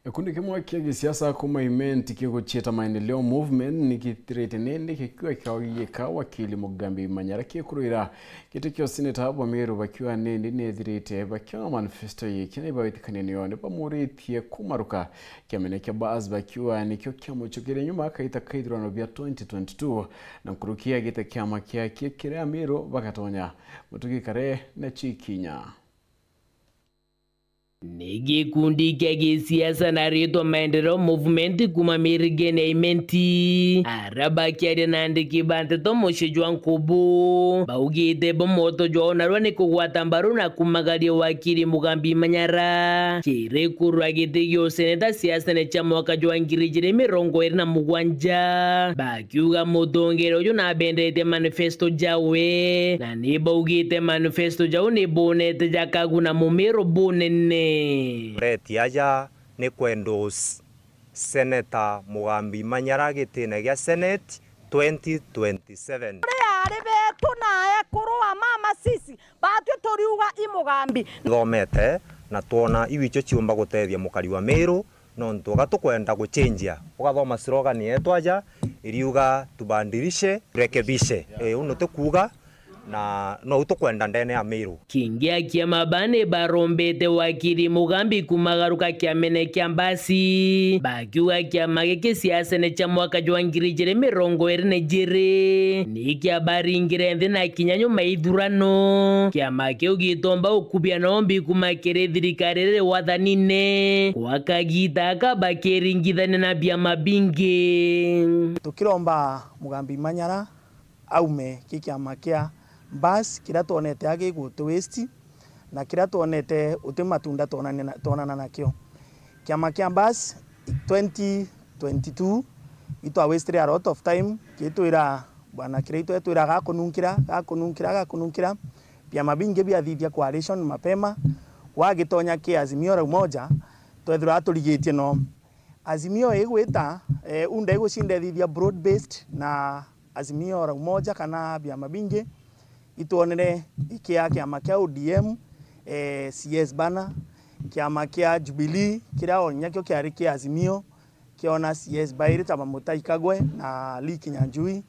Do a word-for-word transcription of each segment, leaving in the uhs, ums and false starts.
Gikundi kimwe kia gisiasa kuma Imenti kiguciita Maendeleo Movement ni githirite nindi gikiuga kiao gigiika wakili Mugambi Manyara kikurwira giti kia useneta bwa Meru, bakiuga nindi ni ethirite bakiona manifesto yiki na ibawitikania niyo ni bamuritie kumaruka kiamene kia Bas, bakiuga nikio kiamucukire nyuma akaita ka ithurano bia twenty twenty-two, na nkuruki agite kiama kiaki kiria Meru bagatonya. Mutugi Kare na Chikinya. Ni gikundi kia gisiasa na ritwa Maendeleo Movement kuma mirigene ya Imenti, aria bakiaria na andiki ba nteto mucii jwa Nkubu, baugite bo mwoto jwao narua ni kugwata mbaru na kumagaria wakili Mugambi Manyara kiri kurwa giti gia useneta siasene cia mwaka jwa ngiri ijiri mirongo iri na mugwanja, bakiuga mutongeria uju nabendetie manifesto jawe, na ni baugite manifesto jau ni bonete jakaguna Mumiru bunene. Reti aja ni kwendorse Senator Mugambi Manyara gitine gia Senate twenty twenty-seven. Uri ari betu na ekuru a mama sisi, batwi turiuga i Mugambi. Thomete na twona iu icio ciumba gutethia mukari wa Miru, nontu uga tukwenda gucenjia. Ugathoma slogan yetu aja, iriuga tubandirishe, turekebishe. Eh, uu nitukuuga, na nou tukwenda ndene ya Miru. Kingi a kiama ba ni barombete wakili Mugambi kumagaruka kiamene kia Mbasi, bakiuga kiama giki siasene cia mwaka jwa ngiri ijiri mirongo iri na ijiri ni kiabaringire nthi na kinya nyuma ya ithurano, kiama kiu gitomba ukubia nombi kuma kiri thirikari iri wathanine gwa kagita aka bakiringithania na biama bingi. Tukiromba Mugambi Manyara aume ki kiama kia Mbas kiria twonete agi guti waste na kiria twonete uti matunda twonane na-, twonana nakio. Kiama kia Mbas twenty twenty-two itwa waste a lot of time gitwira bwana Kiraitu etwira gakununkira, gakununkira, gakununkira. Biama bingi biathithia coalition mapema, gwagitonya ki Azimio la Umoja, twethirwa turigitie no. Azimio igwita, eh, unda igucindethithia broad based na Azimio la Umoja kana biama bingi, itwonere ikia kiama kia O D M, eh, C S bana, kiama kia Jubilee, kiria o nyakio kiari kia Azimio, kiona C S bairi ta ba Mutahi Kagwe na Lee Kinyanjui.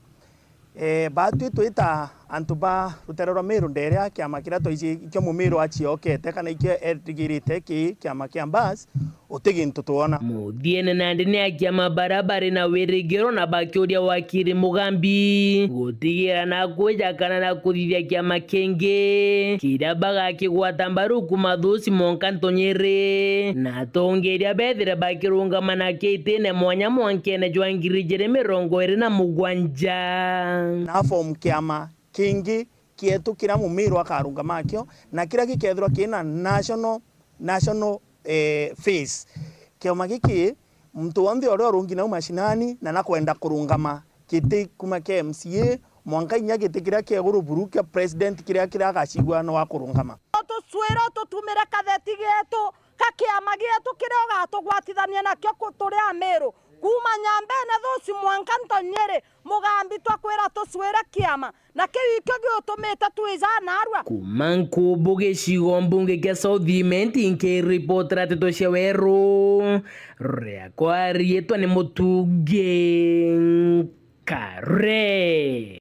Eh, batwi twita antu ba rutere rwa Miru nderia kiama kiria twaiji ikio Mumiru aciokete kana ikio erigirite ki kiama kia Mbas, uti gintu twona. Muthiene nandi ni a kiama baria bari na wirigiro na bakiuria wakiri Mugambi gutigira na kwija kana na kuthithia kiama kingi kiria bagakigwata mbaru kuma thusi mwanka ntunyiri, na atongeria bethire bakirungama na kitine mwanya mwankene jwa ngiri ijiri mirongo iri na mugwanja. Na form kiama kingi kietu kiria Mumiru akarungama akio, na kiria gikethirwa kina national, national, eh, face. Kiama giki, muntu wonthe uria urungi nau mashinani na nakwenda kurungama giti kuma kia M C A, mwanka inya giti kiria kia iguru buru kia president kiria, kiria agacigua no akurungama. Utucwire ututumire katheti getu ka kiama gietu kiria ugatugwatithania nakio ku-, turi Amiru. Kuma Nyambene thusi mwanka Ntonyiri, Mugambi twakwira tucwire kiama, na kiu ikio giutumite twija narua. Kuma Nkubu gicigo mbunge kia South Imenti, nkiripotera nteto cia weru, riakwa riitwa ni Mutungi Kare.